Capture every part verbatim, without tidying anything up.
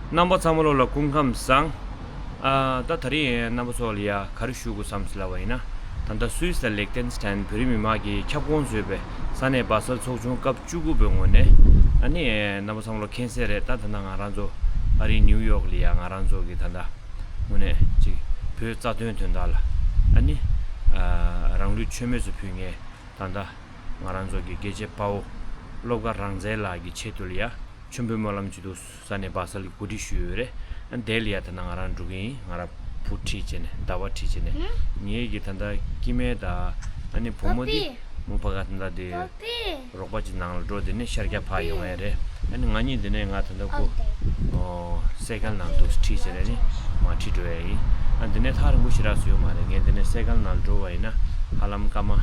རྣམ་པ་ཚང་མ་ལོ་ལ་སྐུ་ཁམས་བཟང་། ཨ། ད་ད་རིང་རྣམ་པ་ཚོ་ལ་ཡ་ག་རེ་ཞུ་དགོས་བསམ་ཟེར་ལབ་པ་ཡིན་ན། ད་ལྟ་སུད་སི་དང་ལིག་ཏེན་སི་ཏན་བོད་རིགས་མི་མང་གིས་ཁྱབ་ཁོངས་བཟོས་པའི་ས་གནས་སྦ་སལ་ཚོགས་ཆུང་སྐབས་བཅུ་དགུ་པའི་ངོས་ནས། ཨ་ནི་རྣམ་པ་ཚང་མ་ལོ་མཁྱེན་གསལ་རེད། ད་ད་ལྟ་ང་རང་ཚོ་ཨ་རི་ནིའུ་ཡོག་ལ་ཡ་ང་རང་ཚོ་གི་ད་ལྟ་དངོས་གནས་ཅིག་བོད་རྩ་དོན་དོན་དག་ལ། ཨ་ནི་ཨ་རང་ལུས་མཆོད་མེ་ཚུ་ཕུལ་མཁན་ད་ལྟ་ང་རང་ཚོ་གི་རྒྱལ་གཅེས་དཔའ་བོ་བློ་དགའ་རང་བཙན་ལགས་ཀྱི་ཆེད་དུ་ལ་ཡ་མཆོད་འབུལ་སྨོན་ལམ་ཅིག་འདུག་ས་གནས་སྦ་སལ་གྱི་གོ་སྒྲིག་ཞུས་ཡོད་རེད། ཨ་ནི་དེ་ལ་ཡ་ད་ལྟ་ང་རང་འགྲོ་གི་ཡིན། ང་རང་བུ་ཁྲིད་བྱས་ནས་ཟླ་བ་ཁྲིད་བྱས་ནས། ངེད་ཀྱི་ད་ལྟ་སྐྱེ་དམན་དང་ཨ་ནི་བུ་མོ་འདི་པ་པི། མོ་ཕ་ག་ད་ལྟ་དེ་པ་པི། རོགས་པ་ཅིག་ནང་ལ་འགྲོ། དེ་ནས་ཤར་རྒྱག་ཕར་ཡོང་ཡ་རེད། ཨ་ནི་ང་གཉིས་དེ་ནས་ང་ད་ལྟ་ཁོ་ཨོ་ཨོ་སའི་ཀལ་ནང་དུ་ཁྲིད་བྱས་ནས་ནི་མར་ཁྲིད་འགྲོ་ཡ་ཡིན། ཨ་དེ་ནས་ཐག་རིང་པོ་ཞེ་དྲག་སུ་ཡོད་མ་རེད། ངས་དེ་ནས་སའི་ཀལ་ནང་ལ་འགྲོ་བ་ཡིན་ན་ཧ་ལམ་སྐར་མ་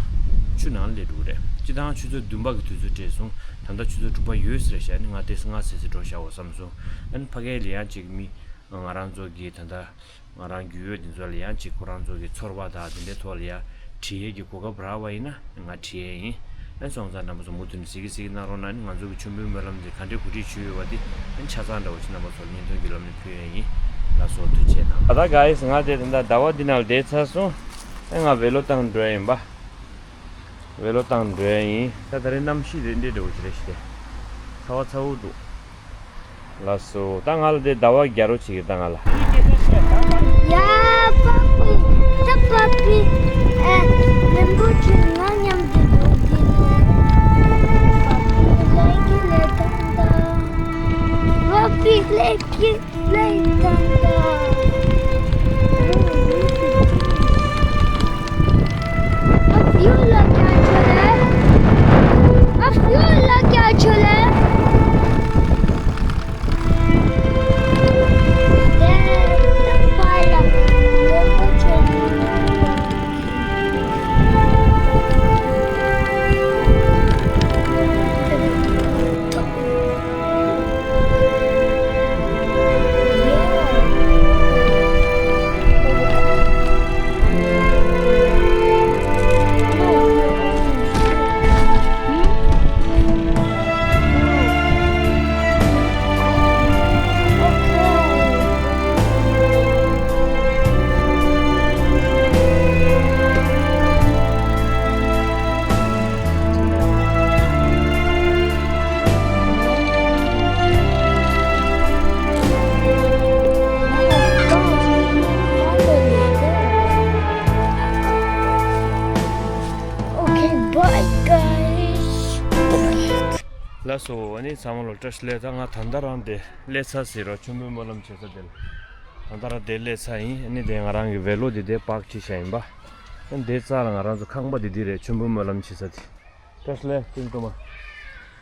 བཅུ་ནང་སླེབས་འགྲོ་གི་རེད། སྤྱིར་བཏང་ཆུ་ཚོད་བདུན་པ་གི་དུས་ཚོད་སྤྲད་སོང་། ད་ལྟ་ཆུ་ཚོད་དྲུག་པ་ཡོད་ཟེར་བྱས་ནི་ང་དེ་སྔ་སེ་སེ་འགྲོ་བཞག་འོ་བསམ་སོང་། ཨ་ནི་ཕ་གིར་ལ་ཡང་ཅིག་མི་ང་རང་ཚོ་གི་ད་ལྟ་ང་རང་རྒྱུས་ཡོད་འདི་ཚོ་ལ་ཡང་ཅིག་ཁོ་རང་ཚོ་གི་ཚོར་བ་དང་དེ་འདྲའི་ཐོག་ལ་ཡང་བྲིས་ཡས་ཀྱི་གོ་སྐབས་རག་པ་ཡིན་ན་ང་བྲིས་ཡས་ཡིན། ཨ་སོང་ཙང་རྣམ་པ་ཚོ་མུ་མཐུད་ནས་གཟིགས་གཟིགས་གནང་རོགས་གནང་། ཨ་ནི་ང་ཚོ་གི་མཆོད་འབུལ་སྨོན་ལམ་འདི་ག་འདྲའི་གོ་སྒྲིག་ཞུས་ཡོད་པ་འདི་ཨ་ནི་ཆ་ཚང་འདྲ་བོ་ཅིག་རྣམ་པ་ཚོར་བརྙན་ཐུང་གི་ལམ་ནས་ཕུལ་ཡས་ཡིན། ལགས་སོ། ཐུགས་རྗེ་གནང་། ད་ལྟ་ག་ཡིས་ང་དེ་ད་ལྟ་ཟླ་བ་འདི་ནང་ལ་བསྡད་ཚར་སོང་། ཨ་ང་བེ་ལོ་བཏང་འགྲོ་ཡ་ཡིན་པ། བེ་ལོ་བཏང་འགྲོ་ཡ་ཡིན། ད་ད་རེས་གནམ་གཤིས་དེ་འདྲའི་འདྲ་བོ་ཅིག་རེད་ཤི་དེ། ཚ་བ་ཚ་བོ་འདུག་ལགས་སོ། ད་ང་ལ་དེ་ཟླ་བ་བརྒྱ་རོ་ཅིག་ཡོད་ད་ང་ལ། ཡ་པ་པི། ད་པ་པི། ཨེ། རིན་པོ་ཆེ་ང་མཉམ་དུ་འགྲོ་གི་ལ་ཀི་ལ་ཏང་ཏང་། པ་པི་ལ་ཀི་ལ་ཏང་ཏང་། अब फ्यूल लग गया चले। अब फ्यूल लग गया चले। Okay, bye guys. ལགས་སོ། ཨ་ནི་ཚང་མ་ལོ་བཀྲ་ཤིས་བདེ་ལེགས། ད་ང་ད་ལྟ་རང་དེ་སླེབས་ཚར་ཟེར་རོ། མཆོད་འབུལ་སྨོན་ལམ་བྱེད་ས་དེ་ལ་ད་ལྟ་རང་དེ་སླེབས་ཚར་ཡིན། ཨ་ནི་དེ་ང་རང་གི་བེ་ལོ་དེ་དེ་པག་ཁྲིད་བྱ་ཡིན་པ། ཨ་ནི་དེ་རྩ་ལ་ང་རང་ཚོ་ཁང་པ་དེ་དེ་རེད། མཆོད་འབུལ་སྨོན་ལམ་བྱེད་ས་དེ། བཀྲ་ཤིས་བདེ་ལེགས། ཏིང་ཏོ་མ།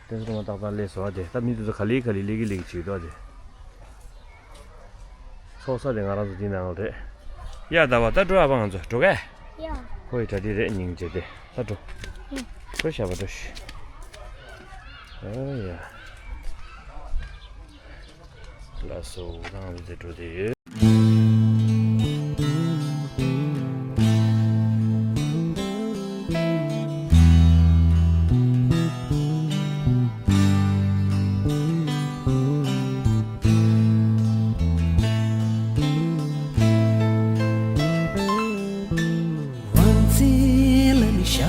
ཏིང་ཏོ་མ་ཏག་ཏག་སླེབས་སོང་། ཨ་དེ་ད་མི་དེ་ཚོ་ག་ལེ་ག་ལེ་སླེབས་ཀྱི་སླེབས་ཀྱི་བྱེད་འདུག་ཨ་དེ། ཚོགས་ས་དེ་ང་རང་ཚོ་འདི་ནང་ལ་རེད། ཡ་ད་བ་ད་འགྲོ་ཨ་ཕ། ང་ཚོ་འགྲོ་གས། ཡ། ཁོ་ཡི་གྲ་སྒྲིག་རེད། སྙིང་རྗེ་དེ་ད་འགྲོ། ཡ། འགྲོ་ཞབས་པ་འགྲོ་ཤི། ཨ་ཡ། ལགས་སོ། ད་ང་ཚོ་དེ་འགྲོ་དེ་ཡོད། དབང་ཚད་ལ་ནི་ཤར་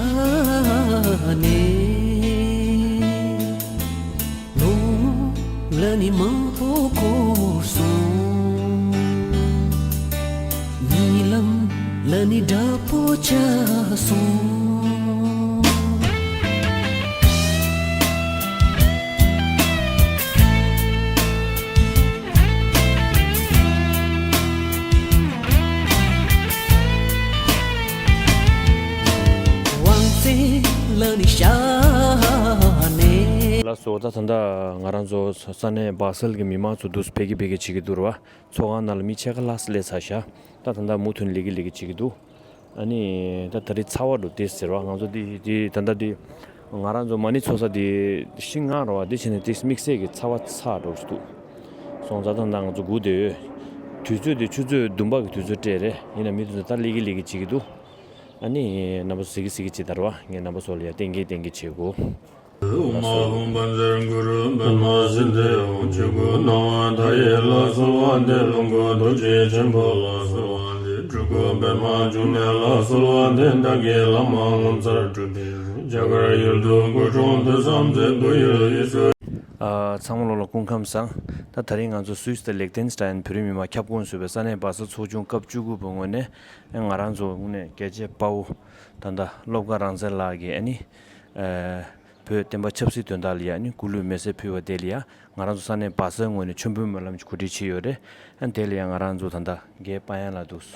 ནས། ལོ་ལ་ནི་མང་པོ་འགོར་སོང་། ཉིན་ལམ་ལ་ནི་འདྲ་པོ་ཆགས་སོང་། དབང་ཚད་ལ་ནི་ཤར་ནས། ལགས་སོ། ད་ད་ལྟ་ང་རང་ཚོ་ས་གནས་སྦ་སེལ་གྱི་མི་མང་ཚོ་འདུག་སེ་ཕེབས་ཀྱི་ཕེབས་ཀྱི་བྱེད་ཀྱི་འདུག་ར་བ། ཚོགས་ཁང་ནང་ལ་མི་ཕྱེད་ཀ་ལྷག་སླེབས་ཚར་ཤག་ད་ད་ལྟ་མུ་མཐུད་སླེབས་ཀྱི་སླེབས་ཀྱི་བྱེད་ཀྱི་འདུག་ཨ་ནི་ད་ད་རེས་ཚ་བ་འགྲོ་དེ་ཟེར་བ། ང་ཚོ་འདི་འདི་ད་ལྟ་འདི་ང་རང་ཚོ་མ་ཎི་འཚོགས་ས་འདི་ཤིང་ནགས་ར་བ། འདི་བྱས་ནས་དེ་དམིགས་བསལ་གྱི་ཚ་བ་ཚ་འགྲོ་ཞིག་འདུག་སོང་ཙང་ད་ལྟ་ང་ཚོ་སྒུག་བསྡད་ཡོད། དུས་ཚོད་དེ་ཆུ་ཚོད་བདུན་པ་གི་དུས་ཚོད་སྤྲད་རེད། ཡིན་ན་མི་དེ་ཚོ་ད་སླེབས་ཀྱི་སླེབས་ཀྱི་བྱེད་ཀྱི་འདུག་ཨ་ནི་རྣམ་པ་ཚོ་གཟིགས་ཀྱི་གཟིགས་ཀྱི་བྱེད་ད་ར་བ། ངས་རྣམ་པ་ཚོ་ལ་ཡ་བསྟན་གྱི་བསྟན་གྱི་བྱེད་དགོས། ཨོཾ་ཨཱཿཧཱུྃ་བཛྲ་གུ་རུ་པདྨ་སིདྡྷི་ཧཱུྃ། ཆོས་སྐུ་སྣང་བ་མཐའ་ཡས་ལ་གསོལ་བ་འདེབས། ལོངས་སྐུ་རྡོ་རྗེ་ཆེན་པོ་ལ་གསོལ་བ་འདེབས། སྤྲུལ་སྐུ་པདྨ་འབྱུང་གནས་ལ་གསོལ་བ་འདེབས། བདག་གི་བླ་མ་ངོ་མཚར་སྤྲུལ་པའི་གཟུགས། རྒྱ་གར་ཡུལ་དུ་སྐུ་འཁྲུངས་དུས་བཟང་མཛད། བོད་ཡུལ་དབུས་སུ། ཨ། ཚང་མ་ལོ་ལ་སྐུ་ཁམས་བཟང་། ད་དེ་རིང་ང་ཚོ་སུད་སི་དང་ལིག་ཏེན་སི་ཏན་བོད་རིགས་མི་མང་ཁྱབ་ཁོངས་སུ་ཡོད་པའི་ས་གནས་བར་ས་ཚོགས་ཆུང་སྐབས་བཅུ་དགུ་པའི་ངོས་ནས་ང་རང་ཚོ་དངོས་གནས་རྒྱལ་གཅེས་དཔའ་བོ་ད་ལྟ་བློ་དགའ་རང་བཙན་ལགས་ཀྱིས་ཨ་ནི། ཨ། བོད་བསྟན་པ་ཆབ་སྲིད་དོན་དག་ལ་ཡང་ནི་སྐུ་ལུས་མེ་སྲེག་ཕུལ་བ་དེ་ལ་ཡང་ང་རང་ཚོ་ས་གནས་བར་སའི་ངོས་ནས་མཆོད་འབུལ་སྨོན་ལམ་གོ་སྒྲིག་བྱས་ཡོད་རེད། ཨ། དེ་ལ་ཡང་ང་རང་ཚོ་ད་ལྟ་རྒན་པ་ཡན་ལགས་འདུག་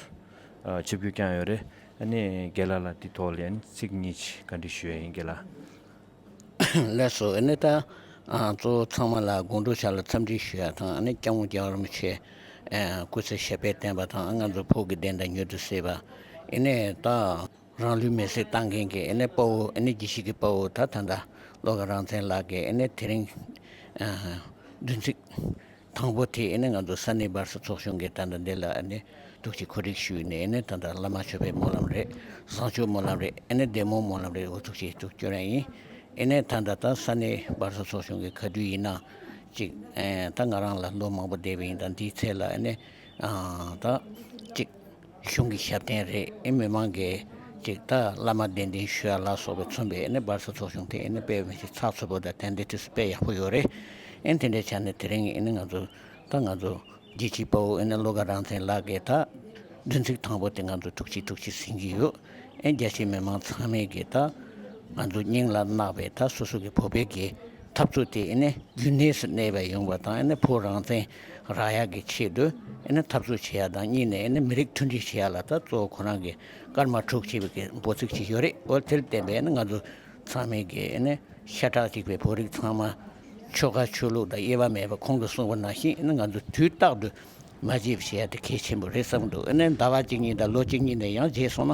ཨ། ཆིབས་བསྒྱུར་བསྐྱངས་ཡོད་རེད། ཨ་ནི་རྒན་ལགས་ལ་འདི་ཐོག་ལ་ཡང་ནི་ཚིག་གཉིས་ཅིག་བཀའ་འདྲི་ཞུ་ཡ་ཡིན། རྒན་ལགས། ལགས་སོ། ཨ་ནི་ད། ཨ། གཙོ་བོ་ཚང་མ་ལ་དགོང་དྲོ་ཞག་ལ་འཚམས་འདྲི་ཞུ་ཡ་དང་། ཨ་ནི་སྐྱབས་མགོན་རྒྱལ་བ་རིན་པོ་ཆེ། ཨ། སྐུ་ཚེ་ཞབས་པད་བརྟན་པ་དང་། ང་ཚོ་བོད་ཀྱི་བདེན་མཐའ་མྱུར་དུ་གསལ་བ། ཨ་ནི་ད། རང་ལུས་མེ་སྲེག་བཏང་མཁན་གྱི་ཨ་ནི་དཔའ་བོ། ཨ་ནི་རྒྱལ་སྤྱི་གི་དཔའ་བོ། ད་ད་ལྟ་བློ་དགའ་རང་བཙན་ལགས་ཀྱིས་ཨ་ནི་དེ་རིང་། ཨ། བདུན་ཚིགས་དང་པོ་དེ་ཨ་ནི་ང་ཚོ་ས་གནས་བར་སའི་ཚོགས་ཆུང་གིས་ད་ལྟ་འདི་ལ་ཨ་ནི་ཐུགས་རྗེ་གོ་སྒྲིག་ཞུས་ནས། ཨ་ནི་ད་ལྟ་བླ་མ་མཆོད་པའི་སྨོན་ལམ་རེད། བཟང་སྤྱོད་སྨོན་ལམ་རེད། ཨ་ནི་བདེ་མོ་སྨོན་ལམ་རེད། འོ་ཐུགས་རྗེ་ཐུགས་སྐྱོན་རང་ཡིན། ཨ་ནི་ད་ལྟ་ད་ས་གནས་བར་སའི་ཚོགས་ཆུང་གི་ག་དུས་ཡིན་ན་ཅིག་ཨ། ད་ང་རང་ལ་ལོ་མང་པོ་བསྡད་པ་ཡིན། ད་འདིའི་ཚེ་ལ་ཨ་ནི། ཨ། ད་ཅིག་གཞུང་གི་ཞབས་བརྟན་རེད། ཨེ། མི་མང་གིས་ཅིག་ད་བླ་མ་གདན་འདྲེན་ཞུ་ཡ་ལ་སོགས་པའི་མཚོན་པའི་ཨེ་ནི་བར་སའི་ཚོགས་ཆུང་དེ་ཨེ་ནི་དཔེ་མི་སྲིད་ཚགས་ཚུད་པོ་དང་དོན་འདི་དུས་སུ་དཔེ་ཡག་པོ་ཡོད་རེད། ཨེ་ནི་དེ་འདྲའི་ཆ་ནས་དེ་རིང་ཨེ་ནི་ང་ཚོ་ད་ང་ཚོ་རྒྱལ་གཅེས་དཔའ་བོ་ཨེ་ནི་བློ་དགའ་རང་བཙན་ལགས་ཀྱིས་ད་བདུན་ཚིགས་དང་པོ་དེ་ང་ཚོ་ཐུགས་རྗེ་ཐུགས་རྗེ་ཟེར་གྱི་ཡོད། ཨེ་ནི་རྒྱལ་སྤྱིའི་མི་མང་ཚང་མས་ཀྱིས་ད་ང་ཚོ་སྙིང་ལ་བརྣག་པའི་ད་སོ་སོ་གི་བོད་པའི་གི་འཐབ་རྩོད་དེ་ཨེ་ནི་རྒྱུན་གནས་སུ་གནས་པ་ཡོང་བ་དང་། ཨེ་ནི་བོད་རང་བཙན་རག་ཡག་གི་ཆེད་དུ་ཨེ་ནི་འཐབ་རྩོད་བྱེད་ཡ་དང་། གཉིས་ནས་ཨེ་ནི་མི་རིགས་མཐུན་སྒྲིལ་བྱེད་ཡ་ལ་ད་གཙོ་བོ་ཁོ་རང་གི་སྐར་མ་དྲུག་ཅེས་པའི་གི་འབོད་ཚིག་ཅིག་ཡོད་རེད། འོ་དེར་བརྟེན་པའི་ཨེ་ནི་ང་ཚོ་ཚང་མས་ཀྱི་ཨེ་ནི་ཤ་ཁྲག་གཅིག་པའི་བོད་རིགས་ཚང་མ་ཆོལ་ཁ་ཆོས་ལུགས་དང་དབྱེ་བ་མེད་པར་ཁོང་གིས་གསུངས་པ་ནང་བཞིན་ཨེ་ནི་ང་ཚོ་དུས་རྟག་ཏུ་མ་བརྗེད་པ་བྱེད་ཡ་དེ་གལ་ཆེན་པོ་རེད་བསམ་གྱི་འདུག་ཨེ་ནི་ཟླ་བ་གཅིག་གཉིས་དང་ལོ་གཅིག་གཉིས་ནས་ཡང་བརྗེད་སོང་ན་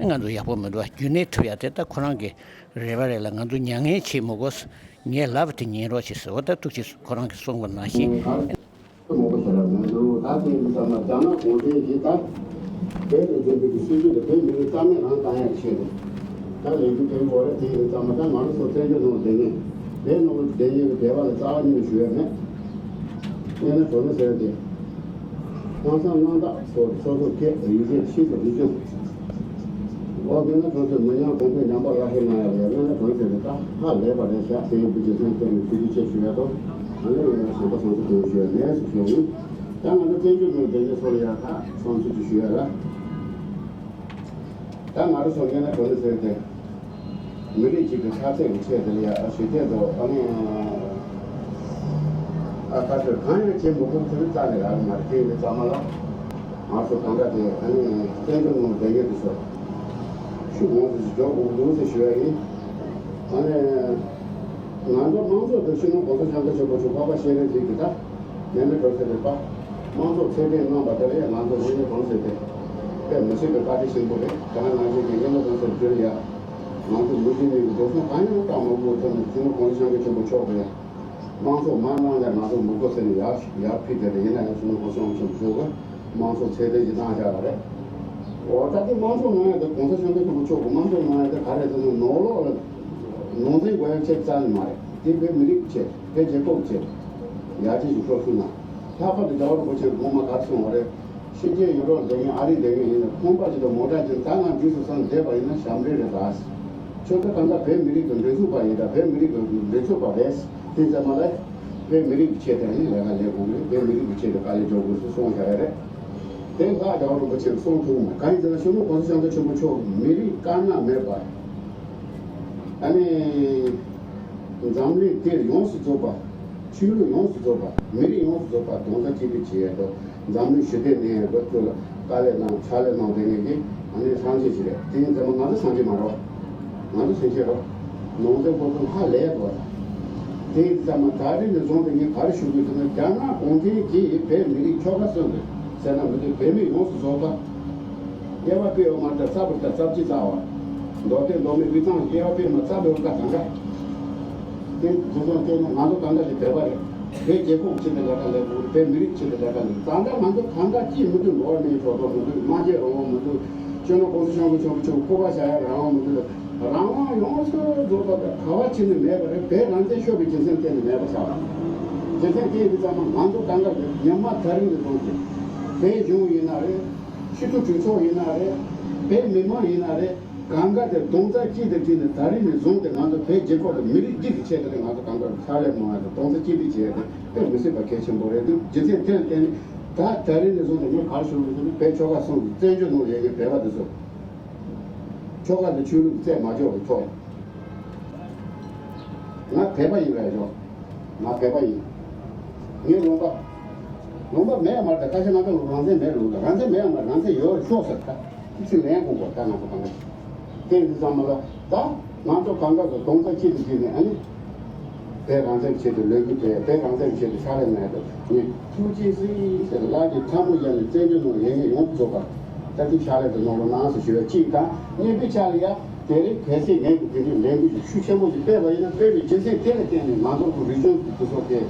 ཨེ་ང་ཚོ་ཡག་པོ་མི་འདུག་རྒྱུན་གནས་ཐུབ་ཡ་དེ་ད་ཁོ་རང་གི་རེ་བ་རེད་ལ། ང་ཚོ་མྱ་ངན་བྱེད་མི་དགོས། ངའི་ལབ་དེ་ཉན་རོགས་བྱེད་ཟེར། འོ་ད་ཐུགས་རྗེ་ཆེ། ཁོ་རང་གིས་གསུངས་པ་ནང་བཞིན། མང་པོ་ཞིག་ལ་མི་འདུག་ད་དེ་ཡིན་ཙང་ན་རྒྱ་ནག་གུང་ཁྲན་གྱིས་ད་བོད་ལ་འཛིན་པའི་སྲིད་ཇུས་དེ་བོད་མི་རིགས་རྩ་མེད་རང་བཏང་ཡག་ཆེད་དུ་ད་ལས་རྒྱུ་དེ་འགོ་རེད། དེ་ཡིན་ཙང་ན་ད་ང་རང་ཚོ་བཙན་བྱོལ་ནང་བསྡད་མཁན། བོད་ནང་ལ་བསྡད་མཁན་གྱི་བོད་པ་ལ་རྩ་བ་ཉིད་ནས་ཞུ་ཡ་མེད། དངོས་གནས་དྲང་གནས་ཟེར་ཏེ། ལྷག་བསམ་རྣམ་དག་སོགས་སོ་སོ་སྐད་ཡིག་ཆ་ཤིན་ཏུ་རིག་སྐྱོང་། འོ་དངོས་གནས་དྲང་གནས་མི་ཉམས་གོང་འཕེལ་ཉམས་པ་སླར་གསོ་གནང་ཡག་ལ་དངོས་གནས་དྲང་གནས་ཟེར་ཏེ་ད་ཧ་ལས་པ་རེད་ཤག་དེ་ཡིན་དུས་ཀྱི་སེམས་གཏིང་ནས་ཐུགས་རྗེ་ཆེ་ཞུ་ཡ་དང་། ཨ་ནི་ཡང་ཡང་བྱམས་པ་སེམས་བཟང་ཞུ་ཡ་མེད་ཟེར་ཞུ་ཡིན། ད་ང་ཚོ་བཙན་བྱོལ་ནང་བསྡད་མཁན་ཚོ་ལ་ཡང་ད་བསམ་ཚུལ་ཅིག་ཞུ་ཡ་ལ། ད་ང་རང་ཚོ་དངོས་གནས་དྲང་གནས་ཟེར་ཏེ། མི་རིགས་གཅིག་གི་ཆགས་སྲེད་ཀྱི་ཆེད་དུ་ཡ་ཞི་བདེ་དང་ཨ་ནི་ཨ་ཁ་ཚོད་གང་ཡང་བྱེད་མི་དགོས་ཚུལ་རྩ་ནས་རག་གི་མ་རེད། དེ་ཡིན་དུས་ཙམ་པ་ལ་ང་ཚོ་གང་ག་དེ་ཨ་ནི་བཙན་བྱོལ་ནང་བསྡད་མཁན་དེ་ཚོ་ཤུགས་གང་ཙམ་ཞིག་འཇོག་དགོས་ཀྱི་འདུག་ཟེར་ཞུ་ཡ་ཡིན། ཨ་ནི་ང་ཚོ་དམངས་གཙོ་དང་སྤྱི་ནོར་གོང་ས་སྐྱབས་མགོན་ཆེན་པོ་མཆོག་འཕགས་པ་སྤྱན་རས་གཟིགས་ཀྱི་ད། ངས་ནི་གྲོས་ཚོགས་རེ་པ། དམངས་གཙོ་ཚད་ལྡན་གནང་བ་དེ་ལ་ཡང་ང་ཚོ་དངོས་གནས་དྲང་གནས་ཟེར་ཏེ། དཔེ་མི་སྲིད་པའི་བཀའ་དྲིན་ཆེན་པོ་རེད། དེ་ནང་བཞིན་གྱི་སྔོན་མ་གོང་ས་མཆོག་ཡ། ང་ཚོ་མུ་མཐུད་ནས་འགྲོ་སོང་གང་ཡང་བཏང་མ་དགོས་ཐོག་ནས་སྤྱི་ནོར་གོང་ས་སྐྱབས་མགོན་ཆེན་པོ་མཆོག་གིས། དམངས་གཙོ་མ་གནང་ལས་ང་ཚོ་མི་དགོས་ཟེར་ནས་ཡར་ཡར་ཕུལ་དེ་རེད། ཡིན་ན་ཡང་སྤྱི་ནོར་གོང་ས་སྐྱབས་མགོན་ཆེན་པོ་མཆོག་གིས་དམངས་གཙོ་ཚད་ལྡན་ཞིག་བཏང་བཞག་པ་རེད། འོ་ད་དེ་དམངས་གཙོ་གནང་ཡ་དེ་གོང་ས་སྐྱབས་མགོན་ཆེན་པོ་མཆོག་གིས་དམངས་གཙོ་གནང་ཡ་དེ་ག་རེ་ཟེར་ན་ནོར་ལོག་ལ་ནོར་འཛིན་དགོས་ཡ་ཆེད་རྩ་ནས་མ་རེད། དེ་བོད་མི་རིགས་ཆེད། བོད་རྒྱལ་ཁབ་ཆེད། ཡར་རྒྱས་ཀྱི་སྐབས་སུ་ན། ལྷག་པར་དུ་རྒྱལ་བ་རིན་པོ་ཆེས་ངོ་མ་ག་རེ་གསུངས་པ་རེད། ཕྱི་རྒྱལ་ཡུ་རོབ་བསྡད་མཁན་ཨ་རི་བསྡད་མཁན་ཡིན་ན་ཁང་པ་ཞིག་དང་མོ་ཊ་ཅིག་ད་ང་འདི་སུ་སང་བསྡད་པ་ཡིན་ན་ཞབས་འདྲེན་རེད་ད། ཁྱོད་ཚོ་གང་ག་བོད་མི་རིགས་ཀྱི་མགྲིན་ཚབ་པ་ཡིན་ད། བོད་མི་རིགས་ཀྱི་མགྲིན་ཚབ་པ་རེད། དེ་ཚང་མ་ལ་བོད་མི་རིགས་ཀྱི་ཆེད་དུ་ཡིན་ལས་ཀ་ལས་དགོས་རེད། བོད་མི་རིགས་ཀྱི་ཆེད་དུ་དཀའ་ལས་རྒྱག་དགོས་ཟེར་གསུངས་བཞག་ཡ་རེད། དེ་ལྷག་རྒྱལ་བ་རིན་པོ་ཆེས་གསུངས་ཐུབ་མ་གང་ཡིན་ཟེར་ན་སྤྱི་ནོར་གོང་ས་སྐྱབས་མགོན་ཆེན་པོ་མཆོག་མི་རིགས་དཀར་ནག་མེད་པ། ཨ་ནི། འཛམ་གླིང་འདིར་ཡོངས་སུ་རྫོགས་པ། ཆོས་ལུགས་ཡོངས་སུ་རྫོགས་པ། མི་རིགས་ཡོངས་སུ་རྫོགས་པ་རྡོག་རྩ་གཅིག་སྒྲིལ་བྱེད་ཡས་འགྲོ། འཛམ་གླིང་ཞི་བདེ་གནས་ཡས་འགྲོ། ཚུར་ལ་དཀའ་ལས་གནང་ཕྱག་ལས་གནང་བསྡད་མཁན་གྱི་ཨ་ནི་སངས་རྒྱས་ཤིག་རེད། དེ་ཡིན་ཙང་ང་ཚོ་སངས་རྒྱས་མ་རེད། ང་ཚོ་སེམས་ཅན་རེད། ནང་བསྟན་སློབ་སྦྱོང་ཧ་ལས་དགོས། དེ་ཡིན་ཙང་ད་རེས་ནས་བཟུང་སྟེ་ངས་ག་རེ་ཞུ་དགོས་ཟེར་ན། རྒྱ་ནག་གུང་ཁྲན་གྱིས་བོད་མི་རིགས་ཁྱོ་ག་གསོན་དགོས་ཟེར་ན་མི་འདུག་བོད་མི་ཡོངས་སུ་རྫོགས་པ། དབྱེ་བ་དཔེ་ཡོད་མ་རེད། རྩ་བ་རེད། རྩ་གཅིག་རྩ་བ། མདོ་སྟོད་མདོ་སྨད་དབུས་གཙང་དབྱེ་བ་དཔེ་ཡོད་མ་རྩ་བའི་རྩ་གང་ག་དེ་རྫུན་བཟང་སྐྱོན་ན་ང་ཚོ་གང་ག་ཞིག་བོད་པ་རེད། བོད་རྒྱལ་ཁབ་ཆེད་དུ་ལས་ཀ་ལས་དགོས། བོད་མི་རིགས་ཆེད་དུ་ལས་ཀ་ལས། ད་ལྟ་ང་ཚོ་གང་ག་ཅིས་མི་འདུག་ནོར་མེད་གྲོས་ཚོགས་མི་འདུག་སྨྲ་བརྗོད་རང་དབང་མི་འདུག་སྤྱི་ནོར་གོང་ས་སྐྱབས་མགོན་ཆེན་པོ་མཆོག་སྐུ་པར་བཞག་ཡ་རང་དབང་མི་འདུག་རང་དབང་ཡོངས་སུ་རྫོགས་པ་དང་ག་བ་ཅི་ནས་མེད་པ་རེད། བོད་རང་བཙན་ཤོར་བའི་རྒྱུ་མཚན་གཏན་ནས་མེད་པ་ཆགས་པ། རྒྱུ་མཚན་དེ་ཡིན་དུས་ཙམ་པ་ང་ཚོ་གང་ག་གི་ཉི་མ་ད་རིང་དུ་བཟུང་སྟེ་བོད་གཞུང་ཡིན་ན་རེད། སྤྱི་འཐུས་གྲོས་ཚོགས་ཡིན་ན་རེད། བོད་མི་མང་ཡིན་ན་རེད། གང་ག་དེ་རྡོག་རྩ་གཅིག་ཏུ་བསྒྲིལ་ནས་ད་རིང་ནས་བཟུང་སྟེ་ང་ཚོ་བོད་རྒྱལ་ཁབ་དང་མི་རིགས་གཅིག་གི་ཆེད་དུ་ང་ཚོ་གང་ག་ཕྱག་ལས་གནང་ཡ་དང་རྡོག་རྩ་གཅིག་སྒྲིལ་བྱས་ཏེ་དཔེ་མི་སྲིད་པ་གལ་ཆེན་པོ་རེད་འདུག་རྒྱུ་མཚན་དེ་ལ་བརྟེན་ནས་ད་ད་རིང་ནས་བཟུང་སྟེ་ངས་ག་རེ་ཞུ་དགོས་ཟེར་ན། བོད་ཆོལ་ཁ་གསུམ་གྱི་བཙན་བྱོལ་ནང་ཡོད་མཁན་བོད་པ་དེ་ཚོ། ཆོལ་ཁ་དང་ཆོས་ལུགས་རྩད་མ་འཇོག་པའི་ཐོག་ང་བོད་པ་ཡིན་པས་ཆོག་ང་བོད་པ་ཡིན། ངའི་ལུང་པ། ལུང་པ་མེད་མ་རེད། ཁ་ཤས་ང་ཚོ་རང་བཙན་མེད་ལུགས་དང་རང་བཙན་མེད་མ་རེད། རང་བཙན་ཡོད་ཆོག་ཟེར་ད་ཅི་ལན་དགོས་པ་ད་ང་ཚོ་གང་ག་དེ་ཡིན་ཙམ་མ་ལ་ད་ང་ཚོ་གང་ག་ཚོ་རྡོག་རྩ་གཅིག་ཏུ་བསྒྲིལ་ནས་ཨ་ནི། བོད་རང་བཙན་ཆེད་དུ་ལས་འགུལ་སྤེལ། བོད་རང་བཙན་ཆེད་དུ་ཕྱག་ལས་གནང་ཡ་དང་ངས་ཐུགས་རྗེ་གཟིགས་ཟེར་ལག་གི་ཐལ་མོ་སྦྱར་ནས་བཙན་བྱོལ་ནང་ཡོད་མཁན་ཡོངས་སུ་རྫོགས་པ་ད་ཐུགས་ཕྱག་ལས་དུ་གནང་རོགས་གནང་ཟེར་ཞུ་བ་གཅིག་དང་། གཉིས་པའི་ཆ་ལ་ཡ་དེ་རིང་གལ་སྲིད་ངས་ཀྱི་དེ་འདྲའི་ལས་འགུལ་ཞིག་ཤུགས་ཆེན་པོ་ཞིག་སྤེལ་བ་ཡིན་ན། སྤེལ་བའི་རྒྱུ་མཚན་དེ་ལ་བརྟེན་ནས་ང་ཚོ་གི་རིག་གཞུང་གི་དུས་ཚོད་དེ་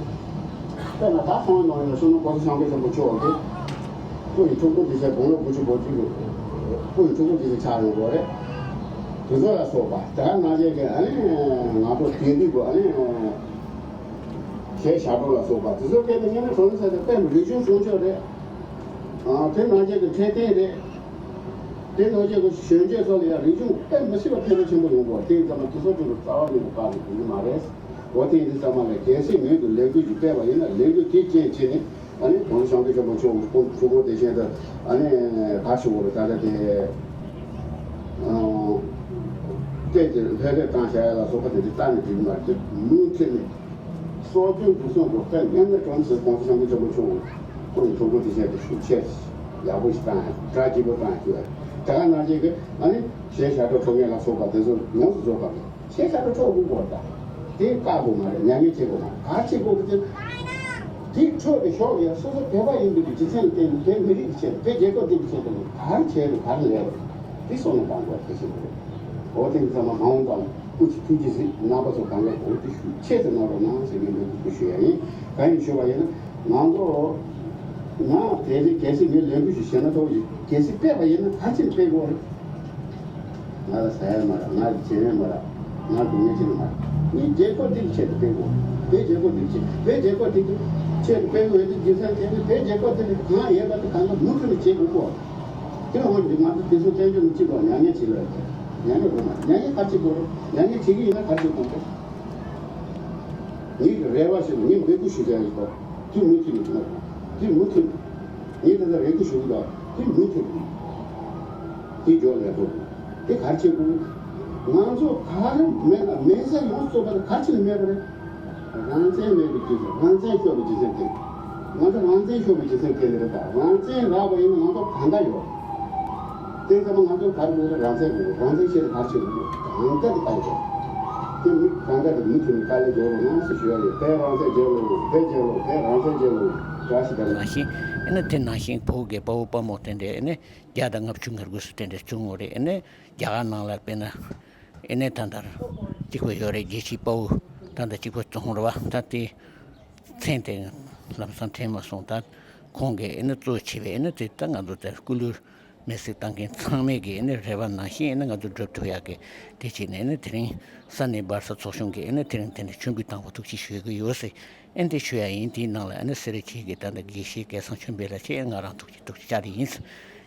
དཔེར་ན་ད་ཁོང་ནང་ཡོད་བསོད་ནམས་གོང་ས་སྐྱབས་མགོན་ཆེན་པོ་མཆོག་གིས། སྐུ་ཡི་ཐུགས་ཁུར་དེ་ཚོ་དགུང་ལོ་དགུ་བཅུ་གོ་གཅིག་གི་སྐུ་ཡི་ཐུགས་ཁུར་དེ་ཚོ་ཆགས་ཡོང་གི་རེད། དེ་ཚོ་ལ་སོགས་པ་དེ་ག་ནང་བཞིན་གྱི་ཨ་ནི་ང་ཚོ་དེང་དུས་ཀྱི་ཨ་ནི་གཞས་ཞབས་བྲོ་ལ་སོགས་པ་དེ་ཚོ་སྐད་དུ་སྙན་ན་གྲོང་ཚོ་ཟེར་ཏེ་དཔེ་མི་རིག་གཞུང་སྲུང་སྐྱོབ་རེད། ཨ་དེ་ནང་བཞིན་གྱི་འཕྲོད་བསྟེན་རེད། དེ་ནང་བཞིན་གྱི་གཞོན་སྐྱེས་ཚོ་ལ་ཡང་རིག་གཞུང་དཔེ་མི་སྲིད་པ་ཕན་ཐོགས་ཆེན་པོ་ཡོང་གི་རེད། དེ་ཡིན་ཙང་མ་དེ་ཚོ་ཚོ་རྩ་བ་ཉིད་ནས་བཀག་ནས་འགྲོ་གི་མ་རེད། འོ་དེ་ཡིན་དུས་ཙམ་པ་ལ་གལ་སྲིད་ངོས་ཀྱི་ལས་འགུལ་ཞིག་སྤེལ་བ་ཡིན་ན་ལས་འགུལ་དེ་རྐྱེན་བྱས་ནས། ཨ་ནི་༸གོང་ས་༸སྐྱབས་མགོན་ཆེན་པོ་མཆོག་གི་སྐུ་ཁམས་བཟང་པོ་དེ་བཞིན་དུ་ཨ་ནི་ག་ཞུ་དགོས་རེད། ད་ལྟ་དེ་ཨ་སྐད་ཀྱི་ལྷོད་ལྷོད་བཏང་བཞག་ཡ་ལ་སོགས་པ་དེ་འདྲ་རྩ་ནས་འགྲིག་གི་མ་རེད། དེ་མུ་མཐུད་ནས་སྲོལ་རྒྱུན་དུ་སོང་དགོས། དཔེ་སྙན་ན་གྲོང་ཚོའི་༸གོང་ས་༸སྐྱབས་མགོན་ཆེན་པོ་མཆོག་གི་སྐུ་ཡི་ཐུགས་ཁུར་དེ་བཞིན་དུ་ཤུགས་ཆེ་ཡག་པོ་ཞིག་བཏང་ཡ། གྲ་རྒྱས་པོ་བཏང་ཡ་ཞུ་བ། དེ་ག་ནང་བཞིན་གྱི་ཨ་ནི་གཞས་ཞབས་བྲོ་འཁྲབ་མཁན་ལ་སོགས་པ་དེ་ཚོ་ཡོངས་སུ་རྫོགས་པ་རེད། ཁྱེད་ཚོ་འཕྲོག་དགོས་པ་དང་། དེ་བཀག་དགོས་མ་རེད། མྱ་ངན་བྱེད་དགོས་མ་རེད། ག་རེ་བྱེད་དགོས་ཀྱི་དེ། དེ་འཕྲོག་པའི་ཞོར་ལ་ཡང་སོ་སོ་བོད་པ་ཡིན་པའི་རྒྱུ་མཚན་ལ་བརྟེན་ནས་བོད་མི་རིགས་ཀྱི་ཆེད་དུ། བོད་རྒྱལ་ཁབ་འདི་གི་ཆེད་དུ་ག་རེ་བྱས་རེད། ག་རེ་ལས་རེད། དེ་བསམ་བློ་གཏང་དགོས་གལ་ཆེན་པོ་རེད། འོ་དེ་ཚང་མ་མ་འོངས་པ་ལ་སྐུ་མཁྱེན་ཐུགས་རྗེ་གཟིགས། རྣམ་པ་ཚོ་གང་ག་གོ་དེ་ཤུགས་ཆེ་ཙམ་གནང་རོགས་གནང་ཟེར་ངས་འབོད་སྐུལ་ཞུ་ཡ་ཡིན། གང་ཡིན་ཞུ་བ་ཡིན་ན་ང་ཚོ་ང་དེ་རིང་གལ་སྲིད་ངས་ལས་འགུལ་ཞིག་བྱས་ན་ཐོག་ཅིག་གལ་སྲིད་སྤེལ་བ་ཡིན་ན་ག་ཚོད་སྤེལ་དགོས་རེད། ང་ལ་ཟ་ཡ་མ་རག་ང་ལ་བྱེད་ཡ་མ་རག་ང་སྡུག་བསྔལ་ཅི་ནས་མ་རག་ངས་རྒྱལ་ཁབ་འདི་གི་ཆེད་དུ་སྤེལ་དགོས། བོད་རྒྱལ་ཁབ་འདི་གི་ཆེད། བོད་རྒྱལ་ཁབ་འདི་གི་ཆེད་དུ་སྤེལ་དགོས་ཡོད་དུས་རྒྱུ་མཚན་དེ་ནི་བོད་རྒྱལ་ཁབ་འདི་ལ་གང་ཡོད་པ་དེ་གང་ག་མུ་མཐུད་ནས་བྱེད་དགོས་གོ། དེ་འོན་ཏེ་ང་ཚོ་དེ་ཚོ་བཙན་བྱོལ་ནང་སྤྱི་ཚོགས་མྱ་ངན་བྱེད་ལ་ཡོད་དེ། མྱ་ངན་རོ་མ་མྱ་ངན་ག་བྱེད་དགོས་རེད། མྱ་ངན་བྱེད་ཀྱི་ཡིན་ན་ག་བྱེད་དགོས་རེད། ངེད་ཀྱི་རེ་བ་ཞིག་ངས་འབོད་སྐུལ་ཞུ་ག་ཡིན་པ། དེ་མུ་མཐུད་ནས་གནང་དགོས། དེ་མུ་མཐུད་ནས། ངས་ད་ལྟ་རེ་སྐུལ་ཞུ་གི་འདུག་དེ་མུ་མཐུད་ནས། དེ་མགྱོགས་ལས་འགྲོ་དགོས། དེ་ག་རེ་བྱེད་དགོས། ང་ཚོ་ག་རེ་མེད་ན་མེད་ས་ཡོངས་སུ་རྫོགས་པ་དེ་ག་རེ་བྱས་ནས་མེད་པ་རེད། རང་བཙན་མེད་པའི་རྒྱུ་མཚན། རང་བཙན་ཤོར་བའི་རྒྱུ་མཚན་དེ། ང་ཚོ་རང་བཙན་ཤོར་བའི་རྒྱུ་མཚན་དེ་ནི་རེད་པ། རང་བཙན་རག་པ་ཡིན་ན་ང་ཚོ་གང་ག་ཡོད། དེ་ཚང་མ་ང་ཚོ་ག་རེ་དགོས་རེད། རང་བཙན་དགོས། རང་བཙན་ཆེད་དུ་ག་རེ་བྱེད་དགོས། གང་ག་དེ་ག་རེ་དགོས། དེ་མི་གང་ག་དེ་མུ་མཐུད་ནས་དཀའ་ལས་རྒྱག་རོགས་གནང་ཟེར་ཞུ་ཡ་ཡོད། བོད་རང་བཙན་རྒྱལ་ལོ། བོད་རྒྱལ་ལོ། བོད་རང་བཙན་རྒྱལ་ལོ། བཀྲ་ཤིས་བདེ་ལེགས། ནང་བཞིན་ཨེ་ནི་དེ་ནང་བཞིན་ཕྲུ་གུ་གི་དཔའ་བོ་དཔའ་མོ་དེ་འདྲས་ཨེ་ནི་བརྒྱ་དང་ལྔ་བཅུ་ང་དགུ་ཙམ་དེ་འདྲས་བྱུང་ཡོད་རེད། ཨེ་ནི་རྒྱ་གར་ནང་ལ་དཔེར་ན་ཨེ་ནི་ད་ལྟ་གཅིག་པ་ཡོད་རེད། རྒྱལ་སྤྱིའི་དཔའ་བོ་ད་ལྟ་གཅིག་པ་བྱུང་རེད་པ། ད་དེ་མཚན་དེ་ལམ་སང་དྲན་མ་སོང་། ད་ཁོང་གིས་ཨེ་ནི་གཙོ་བྱས་པའི་ཨེ་ནི་དེ་ད་ང་ཚོ་དེར་སྐུ་ལུས་མེར་སྲེག་བཏང་མཁན་ཚང་མས་ཀྱི་ཨེ་ནི་རེ་བ་ནང་བཞིན་ཨེ་ནི་ང་ཚོ་སྒྲུབ་ཐུབ་ཡག་གི་དེ་བྱས་ནས་ཨེ་ནི་དེ་རིང་ས་གནས་སྦར་ས་ཚོགས་ཆུང་གིས་ཨེ་ནི་དེ་རིང་དེ་འདྲ་མཆོད་འབུལ་བཏང་བ་ཐུགས་རྗེ་ཆེ་ཞུ་གི་ཡོད་ཟེར། ཨེ་ནི་དེ་ཞུ་ཡ་ཡིན། དེའི་ནང་ལ་ཨེ་ནི་སེ་ར་བྱེས་ཀྱི་ད་ལྟ་དགེ་བཤེས་སྐལ་བཟང་ཆོས་འཕེལ་ལགས་བཅས་ང་རང་ཐུགས་རྗེ་ཐུགས་རྗེ་བཅར་ཡིན་ཟེར།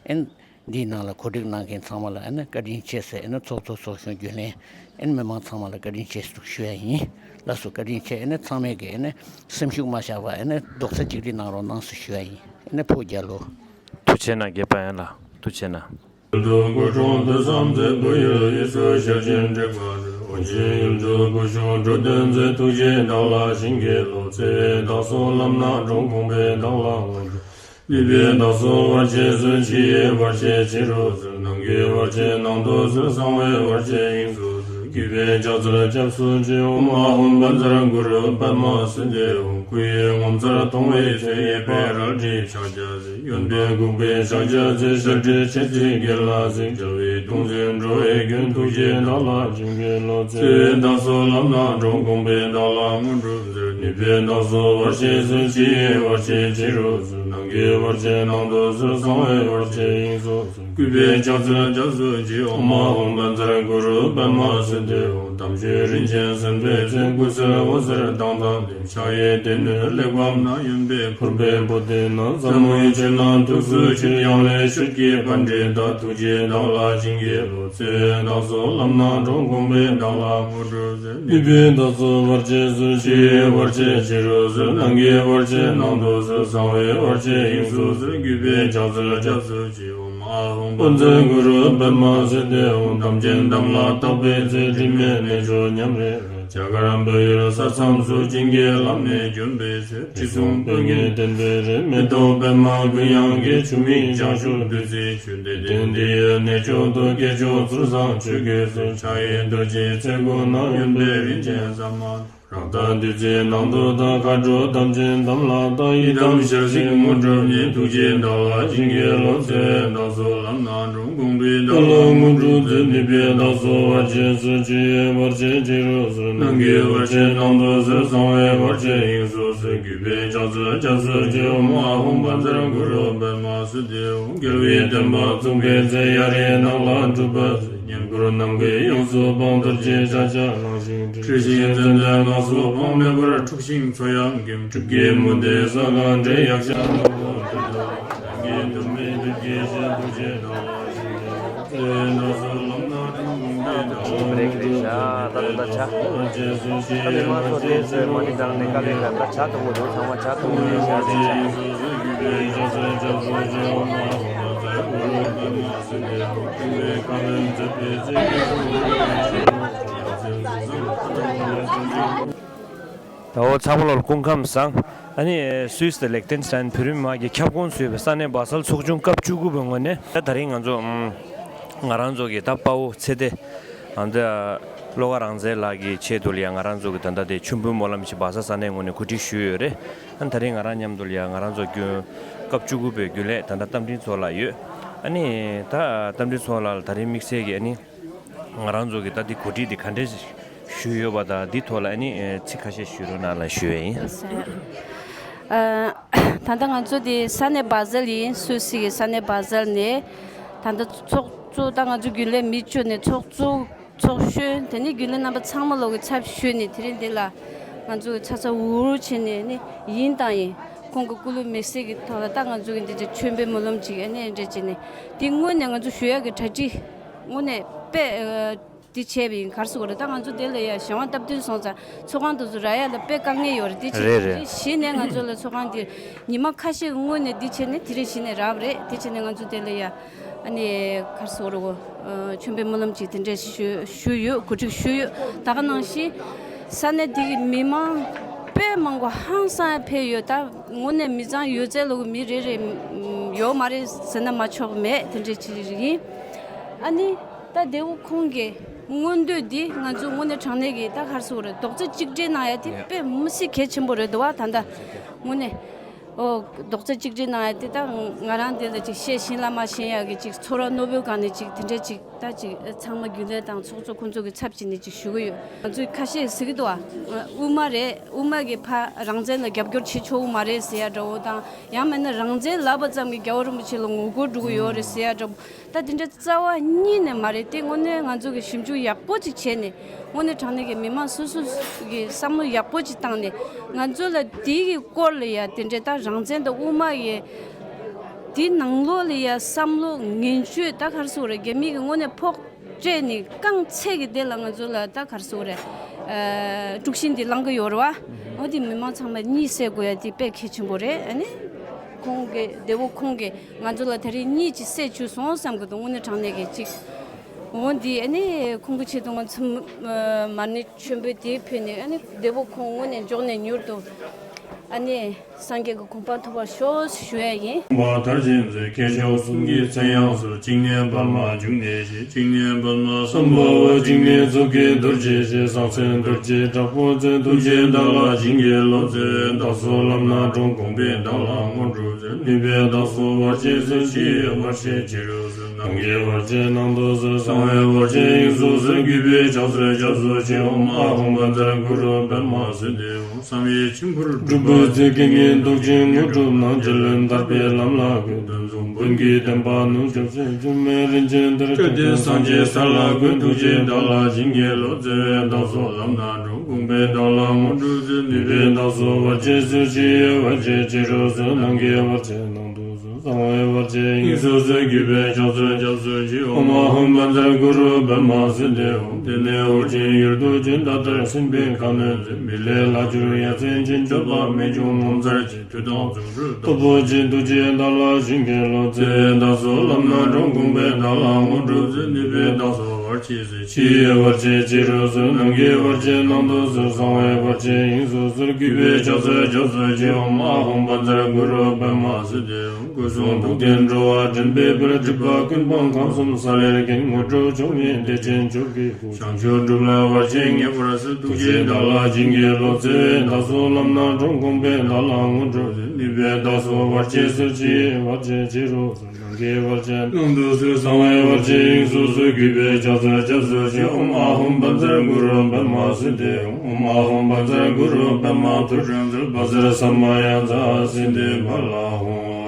ཨེ་ནི་འདིའི་ནང་ལ་གོ་སྒྲིག་གནང་མཁན་ཚང་མ་ལ་ཨེ་ནི་བཀའ་དྲིན་ཆེ་ཟེར། ཨེ་ནི་ཚོགས་གཙོ་ཚོགས་གཞོན་རྒྱུན་ལས་ཨེ་ནི་མི་མང་ཚང་མ་ལ་བཀའ་དྲིན་ཆེ་ཞུ་ཡ་ཡིན། ལགས་སོ། བཀའ་དྲིན་ཆེ། ཨེ་ནི་ཚང་མས་ཀྱི་ཨེ་ནི་སེམས་ཤུགས་མ་བཅག་པར་ཨེ་ནི་རྡོག་རྩ་གཅིག་སྒྲིལ་གནང་རོགས་གནང་ཟེར་ཞུ་ཡ་ཡིན། ཨེ་ནི་ཕོ་རྒྱལ་ལོ། ཐུགས་རྗེ་གནང་། དགེ་འཕེལ་ཡན་ལགས་ཐུགས་རྗེ་གནང་། ཡུལ་དུ་སྐུ་འཁྲུངས་དུས་བསམ་མཛད་བོད་ཡུལ་ཡིད་སུ་ཤར་ཕྱིན་དྲེགས་པ་རེད། འོན་ཀྱང་ཡུལ་དུ་སྐུ་བཞུགས་འགྲོ་དོན་མཛད་ཐུགས་རྗེའི་བདག་ལ་བྱིན་གྱིས་རློབས། བརྩེ་བའི་བདག་སོགས་ལམ་སྣ་དྲོངས། དགོངས་པའི་བདག་ལ་དངོས་གྲུབ། སྲིད་པའི་བདག་སོགས་བར་ཆད་སོལ། ཕྱི་ཡི་བར་ཆད་ཕྱི་རུ་སོལ། ནང་གི་བར་ཆད་ནང་དུ་སོལ། གསང་བའི་བར་ཆད་དབྱིངས་སུ་སོལ། གུས་པས་ཕྱག་འཚལ་སྐྱབས་སུ་མཆི། ཨོཾ་ཨཱཿཧཱུྃ་བཛྲ་གུ་རུ་པདྨ་སིདྡྷི་ཧཱུྃ། སྐུ་ཡི་ངོ་མཚར་མཐོང་བའི་ཚེ། གཡས་པས་རལ་གྲི་ཕྱག་རྒྱ་བཟེད། གཡོན་པས་འགུགས་པའི་ཕྱག་རྒྱ་བཟེད། ཞལ་བགྲད་མཆེ་གཙིགས་དགེ་ལ་གཟིགས། རྒྱལ་བའི་གདུང་འཛིན་འགྲོ་བའི་མགོན། ཐུགས་རྗེས་བདག་ལ་བྱིན་གྱིས་རློབས། བརྩེ་བས་བདག་སོགས་ལམ་སྣ་དྲོངས། དགོངས་པས་བདག་ལ་དངོས་གྲུབ་སྩོལ། ནུས་པས་བདག་སོགས་བར་ཆད་སོལ། ཕྱི་ཡི་བར་ཆད་ཕྱི་རུ་སོལ། ནང་གི་བར་ཆད་ནང་དུ་སོལ། གསང་བའི་བར་ཆད་དབྱིངས་སུ་སོལ། གུས་པས་ཕྱག་འཚལ་སྐྱབས་སུ་མཆི། ཨོཾ་ཨཱཿཧཱུྃ་བཛྲ་གུ་རུ་པདྨ་སིདྡྷི་ཧཱུྃ། དམ་ཆོས་རིན་ཆེན་གསེར་པའི་ཚོན། སྐུ་གསལ་འོད་ཟེར་མདངས་དང་ལྡན། ཕྱག་གཡས་སྡེ་སྣོད་གླེགས་བམ་བསྣམས། གཡོན་པས་ཕུར་པའི་པོ་ཏི་བསྣམས། ཟབ་མོའི་ཆོས་རྣམས་ཐུགས་སུ་ཆུད། ཡང་ལེ་ཤོད་ཀྱི་པཎྜི་ཏ། ཐུགས་རྗེས་བདག་ལ་བྱིན་གྱིས་རློབས། བརྩེ་བས་བདག་སོགས་ལམ་སྣ་དྲོངས། དགོངས་པས་བདག་ལ་དངོས་གྲུབ་སྩོལ། ནུས་པས་བདག་སོགས་བར་ཆད་སོལ། ཕྱི་ཡི་བར་ཆད་ཕྱི་རུ་སོལ། ནང་གི་བར་ཆད་ནང་དུ་སོལ། གསང་བའི་བར་ཆད་དབྱིངས་སུ་སོལ། གུས་པས་ཕྱག་འཚལ་སྐྱབས་སུ་མཆི། ཨོཾ་ཨཱཿཧཱུྃ་བཛྲ་གུ་རུ་པདྨ་སིདྡྷི་ཧཱུྃ། དམ་ཅན་དམ་ལ་བཏགས་པའི་ཚེ། དྲི་མེད་གནས་མཆོག་ཉམས་རེ་རེ། རྒྱ་གར་བོད་ཡུལ་ས་མཚམས་སུ། བྱིན་གྱིས་བརླབས་ནས་འབྱོན་པའི་ཚེ། དྲི་བསུང་སྤོས་ངད་ལྡན་པའི་རི། མེ་ཏོག་པདྨ་ཀུན་ཡངས་ཀྱི། ཆུ་མིག་ལྕང་ཤུར་བདུད་རྩིའི་ཆུ། བདེ་ལྡན་འདི་ཡི་གནས་མཆོག་ཏུ། སྐྱེས་མཆོག་ཚུལ་བཟང་ཆོས་ཀྱི་སྲོལ། ཕྱག་གཡས་རྡོ་རྗེ་ཚེ་སྒོ་ནས། གཡོན་པས་རིན་ཆེན་ཟ་མ་ཏོག། རཀྟ་བདུད་རྩིའི་ནང་དུ་དག། མཁའ་འགྲོ་དམ་ཅན་དམ་ལ་བཏགས། ཡི་དམ་ཞལ་གཟིགས་དངོས་གྲུབ་བརྙེས། ཐུགས་རྗེས་བདག་ལ་བྱིན་གྱིས་རློབས། བརྩེ་བས་བདག་སོགས་ལམ་སྣ་དྲོངས། དགོངས་པས་བདག་ལ་དངོས་གྲུབ་སྩོལ། ནུས་པས་བདག་སོགས་བར་ཆད་སོལ། ཕྱི་ཡི་བར་ཆད་ཕྱི་རུ་སོལ། ནང་གི་བར་ཆད་ནང་དུ་སོལ། གསང་བའི་བར་ཆད་དབྱིངས་སུ་སོལ། གུས་པས་ཕྱག་འཚལ་སྐྱབས་སུ་མཆི། ཨོཾ་ཨཱཿཧཱུྃ་བཛྲ་གུ་རུ་པདྨ་སིདྡྷི་ཧཱུྃ། རྒྱལ་བའི་བསྟན་པ་བཙུགས་པའི་ཚེ། གཡའ་རིའི་ནགས་ལ་སྒྲུབ་པ་མཛད། བསྙེན་བཀུར་ནམ་མཁའི་དབྱིངས་སུ་འཕང་། རྡོ་རྗེ་ལྕགས་བྱང་རང་བཞིན་འབྲེལ། ཁྲི་བཞི་ཙན་དན་ལ་སོགས་འཕང་། མེ་འབར་འཁྲུགས་ཤིང་མཚོ་ཡང་འགེམས། སྤྲུལ་སྐུའི་མུ་ཏིག་ས་གང་བྲེས། ཡཀྴ་ནག་པོ་འདྲེ་དང་ལྡན། གདོང་པའི་བདུད་ཀྱི་ཞལ། ཐུགས་རྗེས་བདག་ལ་བྱིན་གྱིས་རློབས། བརྩེ་བས་བདག་སོགས་ལམ་སྣ་དྲོངས། དགོངས་པས་བདག་ལ་དངོས་གྲུབ་སྩོལ། ད་ལྟ་ཆ། ད་མི་མང་ཚོ་དེ་ཚོས་མ་ཎི་བགྲངས་ནས་དཀའ་ལས་ཁག་ད་ཇ་འཐུང་གི་འདུག་ཚང་མ་ཇ་འཐུང་གི་འདུག་ཞག་ཅིག་ཆ། ད་འོ་ཚང་མ་ལོ་སྐུ་ཁམས་བཟང་། ཨ་ནི་སུད་སི་དང་ལེག་ཏེན་སི་ཏན་བོད་རིགས་མི་མང་གིས་ཁྱབ་ཁོངས་སུ་ཡོད་པའི་ས་གནས་སྦ་སལ་ཚོགས་ཆུང་སྐབས་བཅུ་དགུ་པའི་ངོས་ནས། ད་ད་རིང་ང་ཚོ་ང་རང་ཚོ་གི་ད་དཔའ་བོ་ཚེ་བརྟན་ཨ་ནི་བློ་དགའ་རང་བཙན་ལགས་ཀྱི་ཆེད་དུ་ལ་ཡ་ང་རང་ཚོ་གི་ད་ལྟ་དེ་མཆོད་འབུལ་སྨོན་ལམ་ཞིག་སྦ་སལ་ས་གནས་ངོས་ནས་གོ་སྒྲིག་ཞུས་ཡོད་རེད། ཨ་ནི་ད་རིང་ང་རང་མཉམ་དུ་ལ་ཡ་ང་རང་ཚོ་རྒྱུན་སྐབས་བཅུ་དགུ་པའི་རྒྱུན་ལས་ད་ལྟ་རྟ་མགྲིན་ཚོགས་ལ་ཡོད། ཨ་ནི་ད་རྟ་མགྲིན་ཚོགས་ལ་ད་རིང་དམིགས་བསལ་གྱི་ཨ་ནི། ང་རང་ཚོ་གི་ད་འདི་གོ་སྒྲིག་འདི་ག་འདྲས་ཞུས་ཡོད་པ་དང་འདི་ཐོག་ལ་ཨ་ནི་ཚིག་ཁ་ཤས་ཞུ་རོགས་གནང་ལ་ཞུ་ཡས་ཡིན། ད་ལྟ་ང་ཚོ་འདི་ས་གནས་སྦ་སལ་ཡིན། སུད་སི་གི་ས་གནས་སྦ་སལ་ནས་ད་ལྟ་ཚོགས་གཙོ་ད་ང་ཚོ་རྒྱུན་ལས་མི་བཅུ་ནས་ཚོགས་གཙོ་ཚོགས་གཞོན་དེ་ནས་རྒྱུན་ལས་རྣམ་པ་ཚང་མ་ལོག་གི་ཚབ་ཞུས་ནས་དེ་རིང་འདི་ལ་ང་ཚོ་གི་ཚ་ཚ་འུར་འུར་བྱས་ནས་ནི་ཡིན་དང་ཡིན། ཁོང་གི་སྐུ་ལུས་མེ་བསྲེགས་ཀྱི་ཐོག་ལ་ད་ང་ཚོ་གི་འདི་འདྲ་མཆོད་འབུལ་སྨོན་ལམ་ཅིག་ཨ་ནི་འདྲ་བྱས་ནས་དེ་སྔོན་ནས་ང་ཚོ་ཞུ་ཡག་གི་གྲ་སྒྲིག་དངོས་གནས་དཔེ་འདི་བྱས་པ་ཡིན། ག་རེ་ཟེར་དགོས་རེད། ད་ང་ཚོ་དེ་ལ་ཡ་གཞན་དབང་སྟབས་བསྟུན་སོང་ཙང་ཚོགས་ཁང་དེ་ཚོ་རག་ཡ་ལ་དཔེ་དཀའ་ངལ་ཡོད་རེད། དེ་བྱས་རེད་རེད། དེ་གཞི་ནས་ང་ཚོ་ལ་ཚོགས་ཁང་དེ་ཉི་མ་ཁ་ཤས་སྔོན་ནས་འདི་བྱས་ནས་དེ་རིང་གཞི་ནས་རག་པ་རེད། དེ་བྱས་ནས་ང་ཚོ་དེ་ལ་ཡ་ཨ་ནི་ག་རེ་ཟེར་དགོས་རེད། མཆོད་འབུལ་སྨོན་ལམ་ཅིག་དེ་འདྲས་ཞུ་ཞུས་ཡོད། གོ་སྒྲིག་ཞུས་ཡོད། ད་ག་ནང་བཞིན་ས་གནས་དེ་གི་མི་མང་དཔེ་མང་པོ་ཧང་སང་ཕེབས་ཡོད། ད་དངོས་གནས་མི་ཚང་ཡོད་ཚད་ལོ་གི་མི་རེ་རེ་ཡོད་མ་རེད་ཟེར་ན་མ་ཆོག་མེད། དེ་འདྲས་ཅིག་ཡིན། ཨ་ནི། ད་དེ་བོ་ཁོང་གི་མངོན་འདོད་འདི་ང་ཚོ་དངོས་གནས་དྲང་གནས་ཀྱི་ད་ག་རེ་ཟེར་དགོས་རེད། རྡོག་རྩ་གཅིག་སྒྲིལ་གནང་ཡ་དེ་དཔེ་མི་སྲིད་གལ་ཆེན་པོ་རེད་འདུག་བ། ད་ལྟ་དངོས་གནས་ཨོ་རྡོག་རྩ་གཅིག་སྒྲིལ་གནང་ཡ་དེ་ད་ང་རང་འདི་ལ་ཅིག་བཤད་ཤེས་ལ་མ་ཤེས་ཡ་གི་ཅིག་ཚོར་བ་རྣོ་པོའི་སྒང་ནས་ཅིག་དེ་འདྲས་ཅིག་ད་ཅིག་ཚང་མ་རྒྱུན་ལས་དང་ཚོགས་གཙོ་ཁོང་ཚོ་གི་ཚབ་བྱས་ནས་ཅིག་ཞུ་གི་ཡོད། ང་ཚོས་ཁ་ཤས་ཟེར་གི་འདུག་བ། དབུ་མ་རེད། དབུ་མ་གི་ཕ་རང་བཙན་ལ་རྒྱབ་སྐྱོར་བྱེད་ཆོག་གི་མ་རེད་ཟེར་ཡ་འདྲ་བོ་དང་། ཡང་མིན་ན་རང་བཙན་ལབ་པ་ཙམ་གྱིས་རྒྱལ་བ་རིན་པོ་ཆེ་ལ་ངོ་རྒོལ་འགྲོ་གི་ཡོད་རེད་ཟེར་ཡ་འདྲ་བོ། ད་དེ་འདྲ་རྩ་བ་ཉིད་ནས་མ་རེད། དེ་དངོས་གནས་ང་ཚོ་གི་ཞིབ་འཇུག་ཡག་པོ་ཅིག་བྱས་ནས་དངོས་གནས་དྲང་གནས་ཀྱི་མི་མང་སོ་སོ་གི་བསམ་བློ་ཡག་པོ་ཅིག་བཏང་ནས་ང་ཚོ་ལ་དེ་གི་སྐོར་ལ་ཡ་དེ་འདྲ་ད་རང་བཙན་དང་དབུ་མ་ཡི་དེ་ནང་ལོགས་ལ་ཡ་བསམ་བློ་ངན་སྤྱོད་ད་ག་རེ་ཟེར་དགོས་རེད། རྒྱ་མི་གི་དངོས་གནས་ཕོག་སྤྲད་ནས་རྐང་ཚད་ཀྱི་དེ་ལ་ང་ཚོ་ལ་ད་ག་རེ་ཟེར་དགོས་རེད། ཨ་དཀྲུག་ཤིང་འདི་བསླང་གི་ཡོད་རེད་བ། འོ་དེ་མི་མང་ཚང་མ་གཉིད་སད་དགོས་ཡ་དེ་དཔེ་གལ་ཆེན་པོ་རེད། ཨ་ནི་ཁོང་གི་དེ་བོ་ཁོང་གི་ང་ཚོ་ལ་དེ་རིང་གཉིད་ཅིག་སད་བཅུག་སོང་བསམ་གི་འདུག་དངོས་གནས་དྲང་གནས་ཀྱི་ཅིག་འོ་འདི་ཨ་ནི་ཁོང་གི་ཆེད་དུ་ང་ཚོ་མ་ཎི་མཆོད་འབུལ་དེ་ཕུལ་ནས་ཨ་ནི་དེ་བོ་ཁོང་དངོས་གནས་མགྱོགས་ནས་མྱུར་དུ་ ཨ་ནི་སངས་རྒྱས་ཀྱི་གོ་འཕང་ཐོབ་པར་ཤོག་ཞུ་ཡས་ཡིན། མཐར་ཕྱིན་མཛད་མཁས་མཆོག་གསུམ་གྱི་མཚན་ཡང་ཟུར། གཅིག་ནི་པདྨ་འབྱུང་གནས་ཞེས། གཅིག་ནི་པདྨ་སམྦྷ་ཝ། གཅིག་ནི་མཚོ་སྐྱེས་རྡོ་རྗེ་ཞེས། གསང་མཚན་རྡོ་རྗེ་དྲག་པོ་མཚོན། ཐུགས་རྗེས་བདག་ལ་བྱིན་གྱིས་རློབས། བརྩེ་བས་བདག་སོགས་ལམ་སྣ་དྲོངས། དགོངས་པས་བདག་ལ་དངོས་གྲུབ་སྩོལ། ནུས་པས་བདག་སོགས་བར་ཆད་སོལ། ཕྱི་ཡི་བར་ཆད་ཕྱི་རུ་སོལ། ནང་གི་བར་ཆད་ནང་དུ་སོལ། གསང་བའི་བར་ཆད་དབྱིངས་སུ་སོལ། གུས་པས་ཕྱག་འཚལ་སྐྱབས་སུ་མཆི། ཨོཾ་ཨཱཿཧཱུྃ་བཛྲ་གུ་རུ་པདྨ་སིདྡྷི་ཧཱུྃ། བསམ་ཡས་མཆིམས་ཕུར་སྒྲུབ་པའི་ཚུལ། རྐྱེན་ངན་ཟློག་ཅིང་དངོས་གྲུབ་གནང་། རྗེ་བློན་ཐར་པའི་ལམ་ལ་བཀོད། དོན་མཚུངས་བོན་གྱི་བསྟན་པ་ནུབ་སྐྱོབ་ཕྱིར། སྒྱུ་མའི་རིན་ཆེན་གཏེར་སྟོན་སངས་རྒྱས་ས་ལ་བཀོད། ཐུགས་རྗེས་བདག་ལ་བྱིན་གྱིས་རློབས། བརྩེ་བས་བདག་སོགས་ལམ་སྣ་དྲོངས། དགོངས་པས་བདག་ལ་དངོས་གྲུབ་སྩོལ། ནུས་པས་བདག་སོགས་བར་ཆད་སོལ། ཕྱི་ཡི་བར་ཆད་ཕྱི་རུ་སོལ། ནང་གི་བར་ཆད་ནང་དུ་སོལ། གསང་བའི་བར་ཆད་དབྱིངས་སུ་སོལ། གུས་པས་ཕྱག་འཚལ་སྐྱབས་སུ་མཆི། ཨོཾ་ཨཱཿཧཱུྃ་བཛྲ་གུ་རུ་པདྨ་སིདྡྷི་ཧཱུྃ། དེ་ནས་ཧོར་ཆེན་ཡུལ་དུ་བྱོན། ད་ལྟར་སྲིད་པའི་ཁ་གནོན་མཛད། མི་ལས་ལྷག་གྱུར་ཡ་མཚན་ཅན། སྤྱོད་པ་རྨད་བྱུང་ངོ་མཚར་ཆེ། མཐུ་དང་རྫུ་འཕྲུལ་སྟོབས་པོ་ཆེ། ཐུགས་རྗེས་བདག་ལ་བྱིན་གྱིས་རློབས། བརྩེ་བས་བདག་སོགས་ལམ་སྣ་དྲོངས། དགོངས་པས་བདག་ལ་དངོས་གྲུབ་སྩོལ། ནུས་པས་བདག་སོགས་བར་ཆད་སོལ། ཕྱི་ཡི་བར་ཆད་ཕྱི་རུ་སོལ། ནང་གི་བར་ཆད་ནང་དུ་སོལ། གསང་བའི་བར་ཆད་དབྱིངས་སུ་སོལ། གུས་པས་ཕྱག་འཚལ་སྐྱབས་སུ་མཆི། ཨོཾ་ཨཱཿཧཱུྃ་བཛྲ་གུ་རུ་པདྨ་སིདྡྷི་ཧཱུྃ། སྐུ་གསུང་ཐུགས་ལྡན་འགྲོ་བ་འདྲེན་པའི་དཔལ། སྒྲིབ་པ་ཀུན་སྤངས་ཁམས་གསུམ་ས་ལེར་མཁྱེན། དངོས་གྲུབ་མཆོག་བརྙེས་བདེ་ཆེན་མཆོག་གི་སྐུ། བྱང་ཆུབ་སྒྲུབ་ལ་བར་ཆད་ངེས་པར་སེལ། ཐུགས་རྗེས་བདག་ལ་བྱིན་གྱིས་རློབས། བརྩེ་བས་བདག་སོགས་ལམ་སྣ་དྲོངས། དགོངས་པས་བདག་ལ་དངོས་གྲུབ་སྩོལ། ནུས་པས་བདག་སོགས་བར་ཆད་སོལ། ཕྱི་ཡི་བར་ཆད་ཕྱི་རུ་སོལ། ནང་གི་བར་ཆད་ནང་དུ་སོལ། གསང་བའི་བར་ཆད་དབྱིངས་སུ་སོལ། གུས་པས་ཕྱག་འཚལ་སྐྱབས་སུ་མཆི། ཨོཾ་ཨཱཿཧཱུྃ་བཛྲ་གུ་རུ་པདྨ་སིདྡྷི་ཧཱུྃ། ཨོཾ་ཨཱཿཧཱུྃ་བཛྲ་གུ་རུ་པདྨ་ཐོད་ཕྲེང་རྩལ། བཛྲ་ས་མ་ཡ་ཛཿསིདྡྷི་ཕ་ལ་ཧཱུྃ།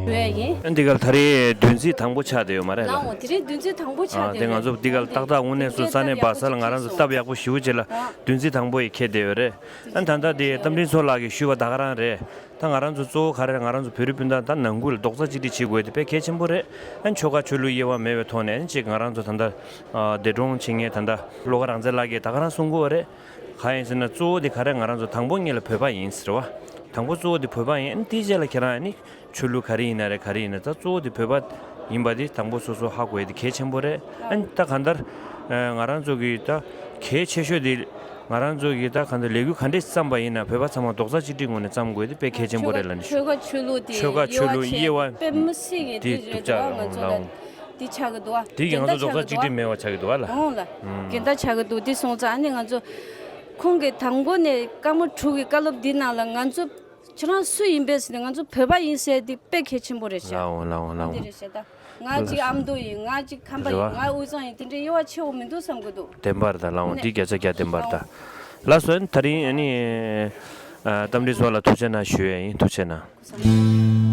ཞུ་ཡས་ཡིན། ཨ་འདི་ག་ལ་ད་རེས་བདུན་ཚིགས་དང་པོ་ཆགས་བསྡད་ཡོད་མ་རེད་ལ། ལའོ། དེ་རིང་བདུན་ཚིགས་དང་པོ་ཆགས་ཨ་བསྡད་དེ་ང་ཡོད། ཚོ་འདི་ག་ལ་ཏག་ཏག་དངོས་གནས་སུ་ས་གནས་བ་ས་ལ་ང་རང་ཚོ་སྟབས་ཡག་པོ་ཞེ་པོ་ཅིག་ལ་བདུན་ཚིགས་དང་པོ་ཡི་འཁེལ་བསྡད་ཡོད་རེད། ཨ་ད་ལྟ་དེ་རྟ་མགྲིན་མཚོ་ལགས་ཀྱིས་ཞུས་པ་ད་ག་རང་རེད། ད་ང་རང་ཚོ་གཙོ་བོ་ག་རེ་རེད། ང་རང་ཚོ་བོད་རིགས་སྤུན་ཟླ་ད་ནང་ཁུལ་ལ་རྡོག་རྩ་གཅིག་སྒྲིལ་བྱེད་དགོས་དེ་དཔེ་གལ་ཆེན་པོ་རེད། ཨ་ཆོལ་ཁ་ཆོས་ལུགས་དབྱེ་བ་མེད་པའི་ཐོག་ནས་ཨ་ཅིག་ང་རང་ཚོ་ད་ལྟ་ཨ་འདས་གྲོངས་ཕྱིན་མཁན་ད་ལྟ་བློ་དགའ་རང་བཙན་ལགས་ཀྱིས་ད་ག་རང་གསུང་གི་ཡོད་རེད། གང་ཡིན་ཟེར་ན་གཙོ་བོ་དེ་ག་རེ་ང་རང་ཚོ་དང་པོ་ཉིད་ལ་བོད་པ་ཡིན་ཟེར་བ། དང་པོ་གཙོ་བོ་དེ་བོད་པ་ཡིན། ཨ་ནི་དེའི་རྗེས་ལ་ཁྱེད་རང་ཨ་ནི་ཆོས་ལུགས་ག་རེ་ཡིན་ན་རེད། ག་རེ་ཡིན་ན་ད་གཙོ་བོ་དེ་བོད་པ་ཡིན་པ་དེ་དང་པོ་སོ་སོ་ཧ་གོ་ཡ་དེ་གལ་ཆེན་པོ་རེད། ཨ་ནི་ད་གང་ལྟར་ཨ་ང་རང་ཚོ་གི་ད་གལ་ཆེ་ཤོས་དེ་ང་རང་ཚོ་གི་ད་གང་ལྟར་ལས་འགུལ་ག་འདྲས་བརྩམས་པ་ཡིན་ན་བོད་པ་ཚང་མ་རྡོག་རྩ་གཅིག་སྒྲིལ་ངང་ནས་བརྩམ་དགོས་དེ་དཔེ་གལ་ཆེན་པོ་རེད་ལབ་ནས་ཆོལ་ཁ་ཆོས་ལུགས་དེ་ཆོལ་ཁ་ཆོས་ལུགས་དབྱེ་བ་དཔེ་མི་སྲིད་ཀྱི་དེ་དེ་རེད་འདུག་ཅག་འདུག་ང་ལ་ཚོ་ལ་འོང་། དེ་ཆགས་ཀྱི་འདུག་བ། དེ་ཡང་ང་ཚོ་རྡོག་རྩ་གཅིག་སྒྲིལ་མེད་པ་ཆགས་ཀྱི་འདུག་བ་ལ། འོང་ལ། ཨུམ། དེ་འདྲ་ཆགས་ཀྱི་འདུག་དེ་སོང་ཙང་ཨ་ནི་ང་ཚོ་ཁོང་གིས་དང་པོ་ནས་སྐར་མ་དྲུག་གི་བཀའ་སློབ་འདི་ནང་ལ་ང་ཚོ་ཁྱེད་རང་སུ་ཡིན་པས་ཟེར་ནས་ང་ཚོ་བོད་པ་ཡིན་ཟེར་དེ་དཔེ་གལ་ཆེན་པོ་རེད་ཤག་ལའོ་ལའོ་ལའོ། འདི་རེད་ཤག་ད་ང་གཅིག་ཨ་མདོ་ཡིན། ང་གཅིག་ཁམས་པ་ཡིན། རེད་བ། ང་དབུས་གཙང་ཡིན། དེ་འདྲའི་དབྱེ་བ་ཕྱེ་དགོས་མི་འདུག་བསམ་གྱི་འདུག་བདེན་པར་ད་ལའོ། ནས་འདི་བརྒྱ་ཆ་བརྒྱ་བདེན་པར་ད། ལགས་སོ། ད་རིང་ཨ་ནི་ཨ་རྟ་མགྲིན་མཚོ་ལགས་ཐུགས་རྗེ་གནང་ཞུ་ཡས་ཡིན། ཐུགས་རྗེ་གནང་།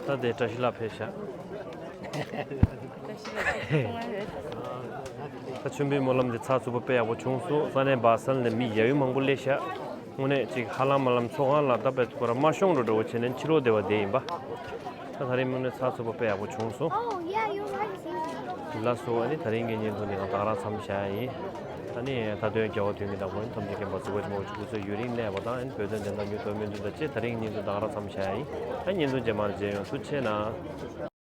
ད་དེ་བཀྲ་ཤིས་ལགས་ཕེབས་ཤག་ད་མཆོད་འབུལ་སྨོན་ལམ་འདི་ཚགས་ཚུད་པོ་དཔེ་ཡག་པོ་བྱུང་སོང་། ས་གནས་སྦ་སལ་ནས་མི་ཡ་ཡུལ་མང་པོ་སླེབས་ཤག་དངོས་གནས་ཅིག་ཧ་ལམ་མ་ལམ་ཚོགས་ཁང་ལ་ད་དཔེ་ཁོ་རང་མ་ཤོང་འགྲོ་འགྲོ་བོ་བྱས་ནས་ཕྱི་ལོགས་བསྡད་པ་བསྡད་ཡིན་པ། ད་ད་རེས་དངོས་གནས་ཚགས་ཚུད་པོ་དཔེ་ཡག་པོ་བྱུང་སོང་། Oh, yeah, you like it. ལགས་སོ། ཨ་ནི་དེ་རིང་གི་བརྙན་ཐུང་འདི་ང་ད་ག་རང་མཚམས་བཞག་ཡ་ཡིན། ཨ་ནི་མཐའ་དོན་རྒྱལ་བ་དོན་གྱི་བདག་པོ་ཡིན་ཐམས་ཅད་མཁྱེན་པ་གཟུགས་པ་ཆེན་པོ་སྐུ་ཚེ་ཡུན་རིང་གནས་པ་དང་། ཨ་ནི་བོད་དོན་བདེན་མཐའ་མྱུར་ཐོག་སྨོན་འདུན་དང་བཅས་དེ་རིང་གི་བརྙན་ཐུང་ད་ག་རང་མཚམས་བཞག་ཡ་ཡིན། ཨ་ནི་བརྙན་ཐུང་རྗེས་མར་མཇལ་ཡོང་། ཐུགས་རྗེ་གནང་།